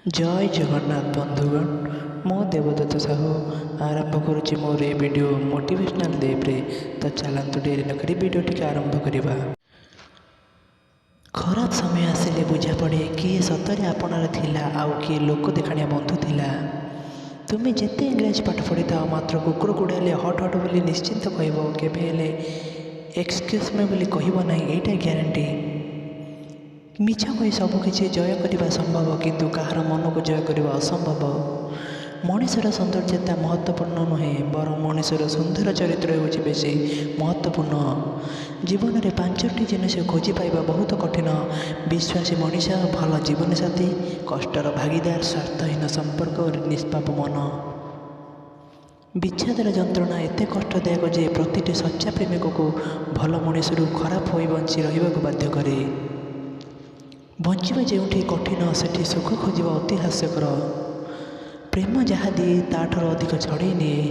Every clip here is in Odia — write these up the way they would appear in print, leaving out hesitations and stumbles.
ଜୟ ଜଗନ୍ନାଥ ବନ୍ଧୁଗଣ, ମୁଁ ଦେବଦତ୍ତ ସାହୁ ଆରମ୍ଭ କରୁଛି ମୋର ଏ ଭିଡ଼ିଓ ମୋଟିଭେସନାଲ୍ ଦେବରେ। ତ ଚାଲନ୍ତୁ, ଡେରି ନକରି ଭିଡ଼ିଓ ଟିକେ ଆରମ୍ଭ କରିବା। ଖରାପ ସମୟ ଆସିଲେ ବୁଝାପଡ଼େ କିଏ ସତରେ ଆପଣାର ଥିଲା ଆଉ କିଏ ଲୋକ ଦେଖାଣିଆ ବନ୍ଧୁ ଥିଲା। ତୁମେ ଯେତେ ଇଂରାଜୀ ପାଠ ପଢ଼ିଥାଅ, ମାତ୍ର କୁକୁର ଗୋଡ଼ାଇଲେ ହଟ୍ ହଟ୍ ବୋଲି ନିଶ୍ଚିନ୍ତ କହିବ, କେବେ ହେଲେ "ଏକ୍ସକ୍ୟୁଜ୍ ମି" ବୋଲି କହିବ ନାହିଁ, ଏଇଟା ଗ୍ୟାରେଣ୍ଟି। ମିଛ କହି ସବୁକିଛି ଜୟ କରିବା ସମ୍ଭବ, କିନ୍ତୁ କାହାର ମନକୁ ଜୟ କରିବା ଅସମ୍ଭବ। ମଣିଷର ସୌନ୍ଦର୍ଯ୍ୟତା ମହତ୍ତ୍ୱପୂର୍ଣ୍ଣ ନୁହେଁ, ବରଂ ମଣିଷର ସୁନ୍ଦର ଚରିତ୍ର ହେଉଛି ବେଶୀ ମହତ୍ତ୍ୱପୂର୍ଣ୍ଣ। ଜୀବନରେ ପାଞ୍ଚଟି ଜିନିଷ ଖୋଜି ପାଇବା ବହୁତ କଠିନ: ବିଶ୍ୱାସୀ ମଣିଷ, ଭଲ ଜୀବନସାଥୀ, କଷ୍ଟର ଭାଗୀଦାର, ସ୍ୱାର୍ଥହୀନ ସମ୍ପର୍କ ଓ ନିଷ୍ପାପ ମନ। ବିଚ୍ଛେଦର ଯନ୍ତ୍ରଣା ଏତେ କଷ୍ଟଦାୟକ ଯେ ପ୍ରତିଟି ସଚ୍ଚା ପ୍ରେମିକକୁ ଭଲ ମଣିଷରୁ ଖରାପ ହୋଇ ବଞ୍ଚି ରହିବାକୁ ବାଧ୍ୟ କରେ। ବଞ୍ଚିବା ଯେଉଁଠି କଠିନ, ସେଠି ସୁଖ ଖୋଜିବା ଅତି ହାସ୍ୟକର। ପ୍ରେମ ଯାହା ଦିଏ, ତା'ଠାରୁ ଅଧିକ ଛଡ଼େଇ ନିଏ।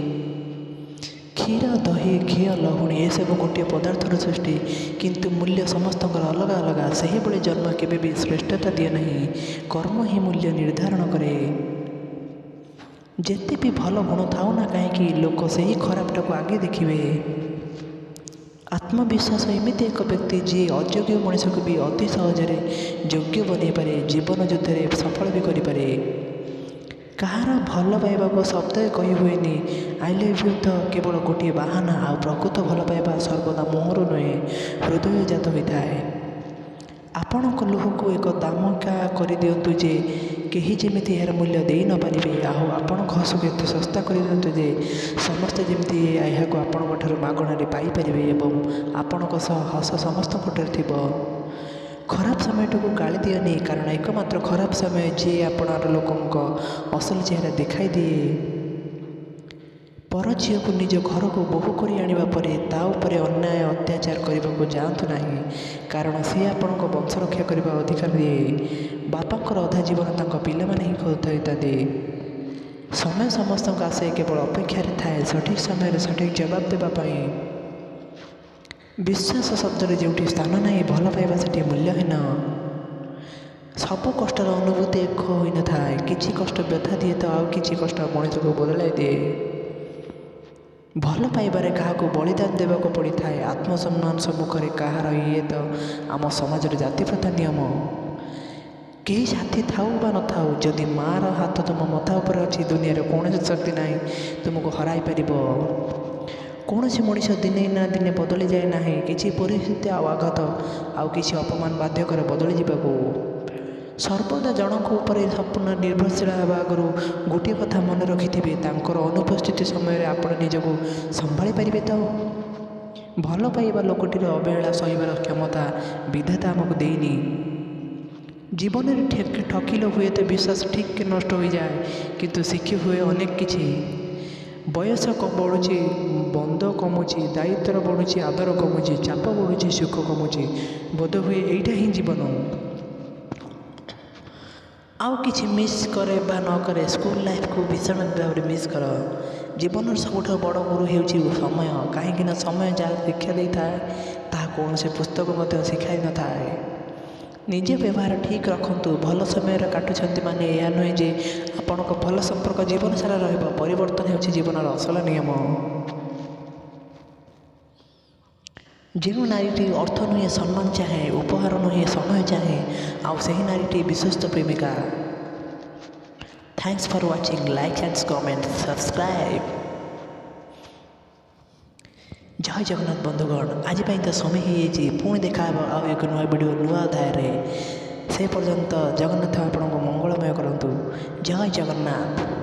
କ୍ଷୀର, ଦହି, ଘିଅ, ଲହୁଣୀ ଏସବୁ ଗୋଟିଏ ପଦାର୍ଥରୁ ସୃଷ୍ଟି, କିନ୍ତୁ ମୂଲ୍ୟ ସମସ୍ତଙ୍କର ଅଲଗା ଅଲଗା। ସେହିଭଳି ଜନ୍ମ କେବେ ବି ଶ୍ରେଷ୍ଠତା ଦିଏ ନାହିଁ, କର୍ମ ହିଁ ମୂଲ୍ୟ ନିର୍ଦ୍ଧାରଣ କରେ। ଯେତେ ବି ଭଲ ଗୁଣ ଥାଉ ନା କାହିଁକି, ଲୋକ ସେହି ଖରାପଟାକୁ ଆଗେ ଦେଖିବେ। ଆତ୍ମବିଶ୍ୱାସ ଏମିତି ଏକ ବ୍ୟକ୍ତି, ଯିଏ ଅଯୋଗ୍ୟ ମଣିଷକୁ ବି ଅତି ସହଜରେ ଯୋଗ୍ୟ ବନେଇପାରେ, ଜୀବନ ଯୁଦ୍ଧରେ ସଫଳ ବି କରିପାରେ। କାହାର ଭଲ ପାଇବାକୁ ଶବ୍ଦରେ କହି ହୁଏନି। "I love you" ତ କେବଳ ଗୋଟିଏ ବାହାନା, ଆଉ ପ୍ରକୃତ ଭଲ ପାଇବା ସର୍ବଦା ମୁହଁରୁ ନୁହେଁ, ହୃଦୟରୁ ଜାତ ହୋଇଥାଏ। ଆପଣଙ୍କ ଲୁହକୁ ଏତେ ଦାମିକା କରିଦିଅନ୍ତୁ ଯେ କେହି ଯେମିତି ଏହାର ମୂଲ୍ୟ ଦେଇ ନ ପାରିବେ, ଆଉ ଆପଣଙ୍କ ହସକୁ ଏତେ ଶସ୍ତା କରିଦିଅନ୍ତୁ ଯେ ସମସ୍ତେ ଯେମିତି ଏହାକୁ ଆପଣଙ୍କଠାରୁ ମାଗଣାରେ ପାଇପାରିବେ ଏବଂ ଆପଣଙ୍କ ସହ ହସ ସମସ୍ତଙ୍କଠାରେ ଥିବ। ଖରାପ ସମୟଟିକୁ ଗାଳି ଦିଅନି, କାରଣ ଏକମାତ୍ର ଖରାପ ସମୟ ଯିଏ ଆପଣାର ଲୋକଙ୍କ ଅସଲ ଚେହେରା ଦେଖାଇ ଦିଏ। ପର ଝିଅକୁ ନିଜ ଘରକୁ ବୋହୂ କରି ଆଣିବା ପରେ ତା' ଉପରେ ଅନ୍ୟାୟ ଅତ୍ୟାଚାର କରିବାକୁ ଯାଆନ୍ତୁ ନାହିଁ, କାରଣ ସିଏ ଆପଣଙ୍କ ବଂଶ ରକ୍ଷା କରିବା ଅଧିକାର ଦିଏ। ବାପାଙ୍କର ଅଧା ଜୀବନ ତାଙ୍କ ପିଲାମାନେ ହିଁ ହୋଇଥାନ୍ତି। ସମୟ ସମସ୍ତଙ୍କୁ ଆସେ, କେବଳ ଅପେକ୍ଷାରେ ଥାଏ ସଠିକ୍ ସମୟରେ ସଠିକ୍ ଜବାବ ଦେବା ପାଇଁ। ବିଶ୍ୱାସ ଶବ୍ଦରେ ଯେଉଁଠି ସ୍ଥାନ ନାହିଁ, ଭଲ ପାଇବା ସେଠି ମୂଲ୍ୟହୀନ। ସବୁ କଷ୍ଟର ଅନୁଭୂତି ଏକ ହୋଇନଥାଏ। କିଛି କଷ୍ଟ ବ୍ୟଥା ଦିଏ ତ ଆଉ କିଛି କଷ୍ଟ ମଣିଷକୁ ବଦଳାଇ ଦିଏ। ଭଲ ପାଇବାରେ କାହାକୁ ବଳିଦାନ ଦେବାକୁ ପଡ଼ିଥାଏ ଆତ୍ମସମ୍ମାନ ସମ୍ମୁଖରେ କାହାର, ଇଏ ତ ଆମ ସମାଜର ଜାତିପ୍ରଥା ନିୟମ। କେହି ସାଥୀ ଥାଉ ବା ନଥାଉ, ଯଦି ମାଆର ହାତ ତୁମ ମଥା ଉପରେ ଅଛି, ଦୁନିଆରେ କୌଣସି ଶକ୍ତି ନାହିଁ ତୁମକୁ ହରାଇ ପାରିବ। କୌଣସି ମଣିଷ ଦିନେ ନା ଦିନେ ବଦଳିଯାଏ ନାହିଁ। କିଛି ପରିସ୍ଥିତି ଆଉ ଆଘାତ ଆଉ କିଛି ଅପମାନ ବାଧ୍ୟ କରେ ବଦଳି ଯିବାକୁ। ସର୍ବଦା ଜଣଙ୍କ ଉପରେ ସମ୍ପୂର୍ଣ୍ଣ ନିର୍ଭରଶୀଳ ହେବା ଆଗରୁ ଗୋଟିଏ କଥା ମନେ ରଖିଥିବେ, ତାଙ୍କର ଅନୁପସ୍ଥିତି ସମୟରେ ଆପଣ ନିଜକୁ ସମ୍ଭାଳି ପାରିବେ ତ? ଭଲ ପାଇବା ଲୋକଟିର ଅବହେଳା ସହିବାର କ୍ଷମତା ବିଧାତା ଆମକୁ ଦେଇନି। ଜୀବନରେ ଠକିଲେ ହୁଏତ ବିଶ୍ୱାସ ଠିକ୍ ନଷ୍ଟ ହୋଇଯାଏ, କିନ୍ତୁ ଶିଖି ହୁଏ ଅନେକ କିଛି। ବୟସ ବଢ଼ୁଛି, ବନ୍ଧ କମୁଛି, ଦାୟିତ୍ୱ ବଢ଼ୁଛି, ଆଦର କମୁଛି, ଚାପ ବଢ଼ୁଛି, ସୁଖ କମୁଛି। ବୋଧହୁଏ ଏଇଟା ହିଁ ଜୀବନ। ଆଉ କିଛି ମିସ୍ କରେ ବା ନ କରେ, ସ୍କୁଲ ଲାଇଫକୁ ଭୀଷଣ ଭାବରେ ମିସ୍ କର। ଜୀବନର ସବୁଠାରୁ ବଡ଼ ଗୁରୁ ହେଉଛି ସମୟ, କାହିଁକିନା ସମୟ ଯାହା ଶିକ୍ଷା ଦେଇଥାଏ, ତାହା କୌଣସି ପୁସ୍ତକ ମଧ୍ୟ ଶିଖାଇ ନଥାଏ। ନିଜ ବ୍ୟବହାର ଠିକ୍ ରଖନ୍ତୁ। ଭଲ ସମୟରେ କାଟୁଛନ୍ତି ମାନେ ଏହା ନୁହେଁ ଯେ ଆପଣଙ୍କ ଭଲ ସମ୍ପର୍କ ଜୀବନ ସାରା ରହିବ। ପରିବର୍ତ୍ତନ ହେଉଛି ଜୀବନର ଅସଲ ନିୟମ। ଯେଉଁ ନାରୀଟି ଅର୍ଥ ନୁହେଁ ସମ୍ମାନ ଚାହେଁ, ଉପହାର ନୁହେଁ ସମୟ ଚାହେଁ, ଆଉ ସେହି ନାରୀଟି ବିଶ୍ୱସ୍ତ ପ୍ରେମିକା। Thanks for watching. Like and comment, subscribe. ଜୟ ଜଗନ୍ନାଥ ବନ୍ଧୁଗଣ, ଆଜି ପାଇଁ ତ ସମୟ ହେଇଯାଇଛି। ପୁଣି ଦେଖା ହେବ ଆଉ ଏକ ନୂଆ ଭିଡ଼ିଓ, ନୂଆ ଅଧ୍ୟାୟରେ। ସେ ପର୍ଯ୍ୟନ୍ତ ଜଗନ୍ନାଥ ଆପଣଙ୍କୁ ମଙ୍ଗଳମୟ କରନ୍ତୁ। ଜୟ ଜଗନ୍ନାଥ।